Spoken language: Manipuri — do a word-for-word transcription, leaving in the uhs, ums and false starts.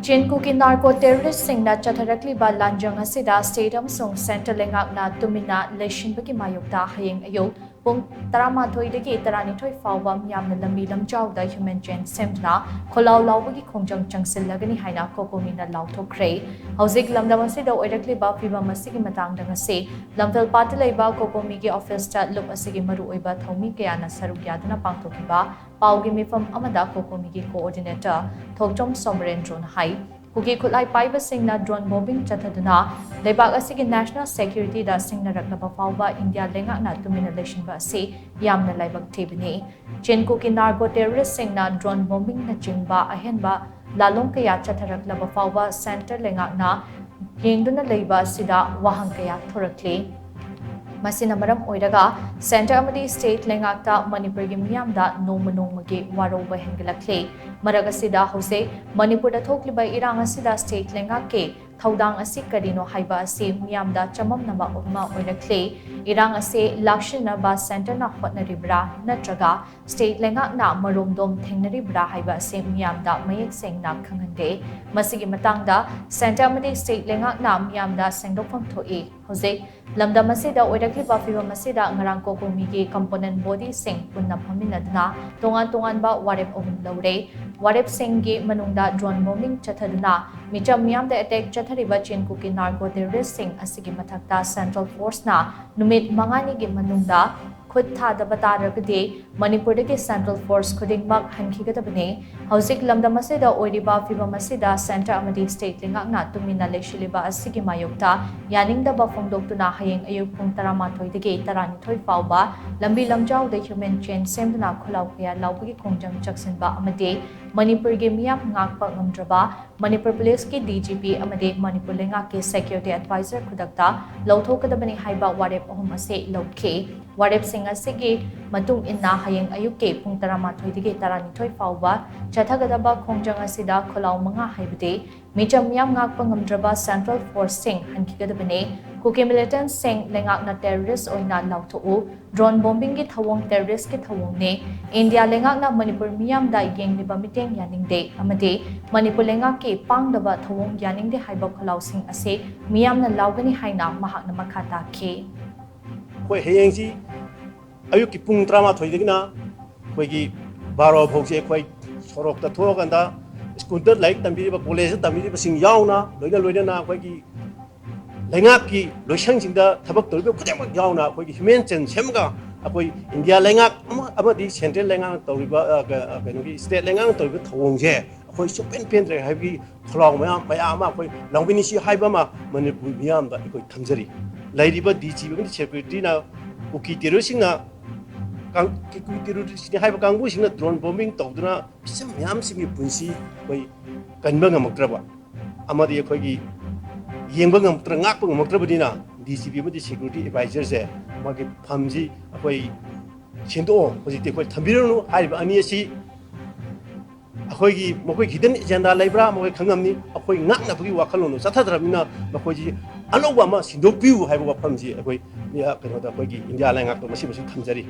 ꯆꯤꯟ ꯀꯨꯀꯤ ꯅꯥꯔꯀꯣ ꯇꯦꯔꯣꯔꯤꯁꯁꯤꯡꯅ ꯆꯠꯊꯔꯛꯂꯤꯕ ꯂꯥꯟꯖꯪ ꯑꯁꯤꯗ ꯁ꯭ꯇꯦꯠ ꯑꯃꯁꯨꯡ ꯁꯦꯟꯇꯔ ꯂꯩꯉꯥꯛꯅ ꯇꯨꯃꯤꯟꯅ ꯂꯩꯁꯤꯟꯕꯒꯤ ꯃꯥꯌꯣꯛꯇ ꯍꯌꯦꯡ ꯑꯌꯨꯛ ꯄꯨꯡ ꯇꯔꯥꯃꯥꯊꯣꯏꯗꯒꯤ ꯇꯔꯥꯅꯤꯊꯣꯏ ꯐꯥꯎꯕ ꯃꯤꯌꯥꯝꯅ ꯂꯝꯕꯤ ꯂꯝꯖꯥꯎꯗ human chain ꯁꯦꯝꯗꯨꯅ ꯈꯣꯜꯂꯥꯎ ꯂꯥꯎꯕꯒꯤ ꯈꯣꯡꯖꯪ ꯆꯪꯁꯤꯜꯂꯒꯅꯤ ꯍꯥꯏꯅ ꯀꯣꯀꯣꯃꯤꯅ ꯂꯥꯎꯊꯣꯛꯈ꯭ꯔꯦ꯫ ꯍꯧꯖꯤꯛ ꯂꯝꯗꯝ ꯑꯁꯤꯗ ꯑꯣꯏꯔꯛꯂꯤꯕ ꯐꯤꯕꯝ ꯑꯁꯤꯒꯤ ꯃꯇꯥꯡꯗ ꯉꯁꯤ ꯂꯝꯐꯦꯜꯄꯥꯠꯇ ꯂꯩꯕ ꯀꯣꯀꯣꯃꯤꯒꯤ ꯑꯣꯐꯤꯁꯇ ꯂꯨꯞ ꯑꯁꯤꯒꯤ ꯃꯔꯨꯑꯣꯏꯕ ꯊꯧꯃꯤ ꯀꯌꯥꯅ ꯁꯔꯨꯛ ꯌꯥꯗꯨꯅ ꯄꯥꯡꯊꯣꯛꯈꯤꯕ ꯄꯥꯎꯒꯤ ꯃꯤꯐꯝ ꯑꯃꯗ ꯀꯣꯀꯣꯃꯤꯒꯤ coordinator ꯊꯣꯛꯆꯣꯝ ꯁꯣꯃꯔꯦꯟꯗ꯭ꯔꯣꯅ ꯍꯥꯏ, ꯀꯨꯀꯤ ꯈꯨꯠꯂꯥꯏ ꯄꯥꯏꯕꯁꯤꯡꯅ drone bombing ꯆꯠꯊꯗꯨꯅ ꯂꯩꯕꯥꯛ ꯑꯁꯤꯒꯤ national securityꯗ ꯁꯤꯡꯅꯔꯛꯂꯕ ꯐꯥꯎꯕ ꯏꯟꯗꯤꯌꯥ ꯂꯩꯉꯥꯛꯅ ꯇꯨꯃꯤꯟꯅ ꯂꯩꯁꯤꯟꯕ ꯑꯁꯤ ꯌꯥꯝꯅ ꯂꯥꯏꯕꯛ ꯊꯤꯕꯅꯤ꯫ ꯆꯤꯟ ꯀꯨꯀꯤ ꯅꯥꯔꯀꯣ ꯇꯦꯔꯣꯔꯤꯁꯁꯤꯡꯅ drone bombingꯅꯆꯤꯡꯕ ꯑꯍꯦꯟꯕ ꯂꯥꯂꯣꯡ ꯀꯌꯥ ꯆꯠꯊꯔꯛꯂꯕ ꯐꯥꯎꯕ ꯁꯦꯟꯇꯔ ꯂꯩꯉꯥꯛꯅ ꯌꯦꯡꯗꯨꯅ ꯂꯩꯕ ꯑꯁꯤꯗ ꯋꯥꯍꯪ ꯀꯌꯥ ꯊꯣꯔꯛꯂꯤ꯫ ꯃꯁꯤꯅ ꯃꯔꯝ ꯑꯣꯏꯔꯒ ꯁꯦꯟꯇꯔ ꯑꯃꯗꯤ ꯁ꯭ꯇꯦꯠ ꯂꯩꯉꯥꯛꯇ ꯃꯅꯤꯄꯨꯔꯒꯤ ꯃꯤꯌꯥꯝꯗ ꯅꯣꯡꯃ ꯅꯣꯡꯃꯒꯤ ꯋꯥꯔꯧꯕ ꯍꯦꯟꯒꯠꯂꯛꯂꯤ꯫ ꯃꯔꯛ ꯑꯁꯤꯗ ꯍꯧꯖꯤꯛ ꯃꯅꯤꯄꯨꯔꯗ ꯊꯣꯛꯂꯤꯕ ꯏꯔꯥꯡ ꯑꯁꯤꯗ ꯁ꯭ꯇꯦꯠ ꯂꯩꯉꯥꯛꯀꯤ ꯊꯧꯗꯥꯡ ꯑꯁꯤ ꯀꯔꯤꯅꯣ ꯍꯥꯏꯕ ꯑꯁꯤ ꯃꯤꯌꯥꯝꯗ ꯆꯃꯝꯅꯕ ꯑꯃ ꯑꯣꯏꯔꯛꯂꯤ꯫ ꯏꯔꯥꯡ ꯑꯁꯤ ꯂꯥꯛꯁꯤꯟꯅꯕ ꯁꯦꯟꯇꯔꯅ ꯍꯣꯠꯅꯔꯤꯕ꯭ꯔꯥ ꯅꯠꯇ꯭ꯔꯒ ꯁ꯭ꯇꯦꯠ ꯂꯩꯉꯥꯛꯅ ꯃꯔꯣꯝꯗꯣꯝ ꯊꯦꯡꯅꯔꯤꯕ꯭ꯔꯥ ꯍꯥꯏꯕ ꯑꯁꯤ ꯃꯤꯌꯥꯝꯗ ꯃꯌꯦꯛ ꯁꯦꯡꯅ ꯈꯪꯍꯟꯗꯦ꯫ ꯃꯁꯤꯒꯤ ꯃꯇꯥꯡꯗ ꯁꯦꯟꯇꯔ ꯑꯃꯗꯤ ꯁ꯭ꯇꯦꯠ ꯂꯩꯉꯥꯛꯅ ꯃꯤꯌꯥꯝꯗ ꯁꯦꯡꯗꯣꯛꯐꯝ ꯊꯣꯛꯏ꯫ ꯍꯧꯖꯤꯛ ꯂꯝꯗꯝ ꯑꯁꯤꯗ ꯑꯣꯏꯔꯛꯂꯤꯕ ꯐꯤꯕꯝ ꯑꯁꯤꯗ ꯉꯔꯥꯡ ꯀꯣꯀꯣꯃꯤꯒꯤ component bodyꯁꯤꯡ ꯄꯨꯟꯅ ꯐꯝꯃꯤꯟꯅꯗꯨꯅ ꯇꯣꯉꯥꯟ ꯇꯣꯉꯥꯟꯕ ꯋꯥꯔꯦꯞ ꯑꯍꯨꯝ ꯂꯧꯔꯦ꯫ ꯋꯥꯔꯦꯞꯁꯤꯡꯒꯤ ꯃꯅꯨꯡꯗ drone bombing ꯆꯠꯊꯗꯨꯅ ꯃꯤꯆꯝ ꯃꯤꯌꯥꯝꯗ attack ꯆꯠꯊꯔꯤꯕ ꯆꯤꯟ ꯀꯨꯀꯤ ꯅꯥꯔꯀꯣ ꯇꯦꯔꯣꯔꯤꯁꯁꯤꯡ ꯑꯁꯤꯒꯤ ꯃꯊꯛꯇ ꯁꯦꯟꯇ꯭ꯔꯦꯜ ꯐꯣꯔꯁꯅ ꯅꯨꯃꯤꯠ ꯃꯉꯥꯅꯤꯒꯤ ꯃꯅꯨꯡꯗ ꯈꯨꯠ ꯊꯥꯗꯕ ꯇꯥꯔꯕꯗꯤ ꯃꯅꯤꯄꯨꯔꯗꯒꯤ ꯁꯦꯟꯇ꯭ꯔꯦꯜ ꯐꯣꯔꯁ ꯈꯨꯗꯤꯡꯃꯛ ꯍꯟꯈꯤꯒꯗꯕꯅꯤ꯫ ꯍꯧꯖꯤꯛ ꯂꯝꯗꯝ ꯑꯁꯤꯗ ꯑꯣꯏꯔꯤꯕ ꯐꯤꯕꯝ ꯑꯁꯤꯗ ꯁꯦꯟꯇꯔ ꯑꯃꯗꯤ ꯁ꯭ꯇꯦꯠ ꯂꯩꯉꯥꯛꯅ ꯇꯨꯃꯤꯟꯅ ꯂꯩꯁꯤꯜꯂꯤꯕ ꯑꯁꯤꯒꯤ ꯃꯥꯌꯣꯛꯇ ꯌꯥꯅꯤꯡꯗꯕ ꯐꯣꯡꯗꯣꯛꯇꯨꯅ ꯍꯌꯦꯡ ꯑꯌꯨꯛ ꯄꯨꯡ ꯇꯔꯥꯃꯥꯊꯣꯏꯗꯒꯤ ꯇꯔꯥꯅꯤꯊꯣꯏ ꯐꯥꯎꯕ ꯂꯝꯕꯤ ꯂꯝꯖꯥꯎꯗ human chain ꯁꯦꯝꯗꯨꯅ ꯈꯣꯜꯂꯥꯎ ꯀꯌꯥ ꯂꯥꯎꯕꯒꯤ ꯈꯣꯡꯖꯪ ꯆꯪꯁꯤꯟꯕ ꯑꯃꯗꯤ ꯃꯅꯤꯄꯨꯔꯒꯤ ꯃꯤꯌꯥꯝ ꯉꯥꯛꯄ ꯉꯝꯗ꯭ꯔꯕ ꯃꯅꯤꯄꯨꯔ ꯄꯨꯂꯤꯁꯀꯤ DGP ꯑꯃꯗꯤ ꯃꯅꯤꯄꯨꯔ ꯂꯩꯉꯥꯛꯀꯤ security advisor ꯈꯨꯗꯛꯇ ꯂꯧꯊꯣꯛꯀꯗꯕꯅꯤ ꯍꯥꯏꯕ ꯋꯥꯔꯦꯞ ꯑꯍꯨꯝ ꯑꯁꯤ ꯂꯧꯈꯤ꯫ ꯋꯥꯔꯦꯞꯁꯤꯡ ꯑꯁꯤꯒꯤ ꯃꯇꯨꯡ ꯏꯟꯅ ꯍꯌꯦꯡ ꯑꯌꯨꯛꯀꯤ ꯄꯨꯡ ꯇꯔꯥꯃꯥꯊꯣꯏꯗꯒꯤ ꯇꯔꯥꯅꯤꯊꯣꯏ ꯐꯥꯎꯕ ꯆꯠꯊꯒꯗꯕ ꯈꯣꯡꯖꯪ ꯑꯁꯤꯗ ꯈꯣꯜꯂꯥꯎ ꯃꯉꯥ ꯍꯥꯏꯕꯗꯤ ꯃꯤꯆꯝ ꯃꯤꯌꯥꯝ ꯉꯥꯛꯄ ꯉꯝꯗ꯭ꯔꯕ ꯁꯦꯟꯇ꯭ꯔꯦꯜ ꯐꯣꯔꯁꯁꯤꯡ ꯍꯟꯈꯤꯒꯗꯕꯅꯤ, ꯀꯨꯀꯤ ꯃꯤꯂꯤꯇꯦꯟꯠꯁꯤꯡ ꯂꯩꯉꯥꯛꯅ ꯇꯦꯔꯣꯔꯤꯁ ꯑꯣꯏꯅ ꯂꯥꯎꯊꯣꯛꯎ, ꯗ꯭ꯔꯣꯟ ꯕꯣꯝꯕꯤꯡꯒꯤ ꯊꯧꯑꯣꯡ ꯇꯦꯔꯣꯔꯤꯁꯀꯤ ꯊꯧꯑꯣꯡꯅꯤ, ꯏꯟꯗꯤꯌꯥ ꯂꯩꯉꯥꯛꯅ ꯃꯅꯤꯄꯨꯔ ꯃꯤꯌꯥꯝꯗ ꯌꯦꯡꯂꯤꯕ ꯃꯤꯠꯌꯦꯡ ꯌꯥꯅꯤꯡꯗꯦ ꯑꯃꯗꯤ ꯃꯅꯤꯄꯨꯔ ꯂꯩꯉꯥꯛꯀꯤ ꯄꯥꯡꯗꯕ ꯊꯧꯑꯣꯡ ꯌꯥꯅꯤꯡꯗꯦ ꯍꯥꯏꯕ ꯈꯣꯜꯂꯥꯎꯁꯤꯡ ꯑꯁꯤ ꯃꯤꯌꯥꯝꯅ ꯂꯥꯎꯒꯅꯤ ꯍꯥꯏꯅ ꯃꯍꯥꯛꯅ ꯃꯈꯥ ꯇꯥꯈꯤ꯫ ꯑꯩꯈꯣꯏ ꯍꯌꯦꯡꯁꯤ ꯑꯌꯨꯛꯀꯤ ꯄꯨꯡ ꯇꯔꯥꯃꯥꯊꯣꯏꯗꯒꯤꯅ ꯑꯩꯈꯣꯏꯒꯤ ꯕꯥꯔꯣ ꯐꯥꯎꯁꯦ ꯑꯩꯈꯣꯏ ꯁꯣꯔꯣꯛꯇ ꯊꯣꯛꯑꯀꯥꯟꯗ ꯁ꯭ꯀꯨꯜꯗ ꯂꯥꯏꯔꯤꯛ ꯇꯝꯕꯤꯔꯤꯕ, ꯀꯣꯂꯦꯖꯇ ꯇꯝꯕꯤꯔꯤꯕꯁꯤꯡ ꯌꯥꯎꯅ, ꯂꯣꯏꯅ ꯂꯣꯏꯅꯅ ꯑꯩꯈꯣꯏꯒꯤ ꯂꯩꯉꯥꯛꯀꯤ ꯂꯣꯏꯁꯪꯁꯤꯡꯗ ꯊꯕꯛ ꯇꯧꯔꯤꯕ ꯈꯨꯗꯤꯡꯃꯛ ꯌꯥꯎꯅ ꯑꯩꯈꯣꯏꯒꯤ ꯍ꯭ꯌꯨꯃꯦꯟ ꯆꯦꯟ ꯁꯦꯝꯃꯒ ꯑꯩꯈꯣꯏ ꯏꯟꯗꯤꯌꯥ ꯂꯩꯉꯥꯛ ꯑꯃ ꯑꯃꯗꯤ ꯁꯦꯟꯇ꯭ꯔꯦꯜ ꯂꯩꯉꯥꯛꯅ ꯇꯧꯔꯤꯕ, ꯑ, ꯀ-, ꯑ, ꯀꯩꯅꯣꯒꯤ ꯁ꯭ꯇꯦꯠ ꯂꯩꯉꯥꯛꯅ ꯇꯧꯔꯤꯕ ꯊꯧꯑꯣꯡꯁꯦ ꯑꯩꯈꯣꯏ ꯁꯨꯡꯄꯦꯟ ꯄꯦꯟꯗ꯭ꯔꯦ ꯍꯥꯏꯕꯒꯤ ꯈꯣꯜꯂꯥꯎ ꯃꯌꯥꯝ, ꯃꯌꯥꯝ ꯑꯃ ꯑꯩꯈꯣꯏ ꯂꯥꯎꯃꯤꯟꯅꯁꯤ ꯍꯥꯏꯕ ꯑꯃ ꯃꯅꯤꯄꯨꯔ ꯃꯤꯌꯥꯝꯗ ꯑꯩꯈꯣꯏ ꯊꯝꯖꯔꯤ꯫ ꯂꯩꯔꯤꯕ ꯗꯤ ꯖꯤ ꯄꯤ ꯑꯃꯗꯤ ꯁꯦꯀ꯭ꯌꯨꯔꯤꯇꯤꯅ ꯀꯨꯀꯤ ꯇꯦꯔꯣꯔꯤꯁꯁꯤꯡꯅ ꯀꯥꯡ-, ꯀꯨꯀꯤ ꯇꯦꯔꯣꯔꯤꯁꯅꯤ ꯍꯥꯏꯕ ꯀꯥꯡꯕꯨꯁꯤꯡꯅ ꯗ꯭ꯔꯣꯟ ꯕꯣꯝꯕꯤꯡ ꯇꯧꯗꯨꯅ ꯃꯤꯆꯝ ꯃꯌꯥꯝꯁꯤꯡꯒꯤ ꯄꯨꯟꯁꯤ ꯑꯩꯈꯣꯏ ꯀꯟꯕ ꯉꯝꯃꯛꯇ꯭ꯔꯕ ꯑꯃꯗꯤ ꯑꯩꯈꯣꯏꯒꯤ ꯌꯦꯡꯕ ꯉꯝꯃꯛꯇ꯭ꯔ, ꯉꯥꯛꯄ ꯉꯝꯃꯛꯇ꯭ꯔꯕꯅꯤꯅ ꯗꯤ ꯖꯤ ꯄꯤ ꯑꯃꯗꯤ ꯁꯦꯀ꯭ꯌꯨꯔꯤꯇꯤ ꯑꯦꯗꯚꯥꯏꯖꯔꯁꯦ ꯃꯥꯒꯤ ꯐꯝꯁꯤ ꯑꯩꯈꯣꯏ ꯁꯦꯡꯗꯣꯛꯑꯣ, ꯍꯧꯖꯤꯛꯇꯤ ꯑꯩꯈꯣꯏ ꯊꯝꯕꯤꯔꯨꯅꯨ ꯍꯥꯏꯔꯤꯕ ꯑꯅꯤ ꯑꯁꯤ ꯑꯩꯈꯣꯏꯒꯤ, ꯃꯈꯣꯏ ꯍꯤꯗꯟ ꯑꯦꯖꯦꯟꯗꯥ ꯂꯩꯕ꯭ꯔꯥ ꯃꯈꯣꯏ ꯈꯪꯉꯝꯅꯤ꯫ ꯑꯩꯈꯣꯏ ꯉꯥꯛꯅꯕꯒꯤ ꯋꯥꯈꯜꯂꯣꯟꯗꯣ ꯆꯠꯊꯗ꯭ꯔꯕꯅꯤꯅ ꯃꯈꯣꯏꯁꯤ ꯑꯅꯧꯕ ꯑꯃ ꯁꯤꯟꯗꯣꯛꯄꯤꯌꯨ ꯍꯥꯏꯕ ꯋꯥꯐꯝꯁꯤ ꯑꯩꯈꯣꯏ, ꯑ, ꯀꯩꯅꯣꯗ ꯑꯩꯈꯣꯏꯒꯤ ꯏꯟꯗꯤꯌꯥ ꯂꯩꯉꯥꯛꯇ ꯃꯁꯤꯃꯁꯨ ꯊꯝꯖꯔꯤ꯫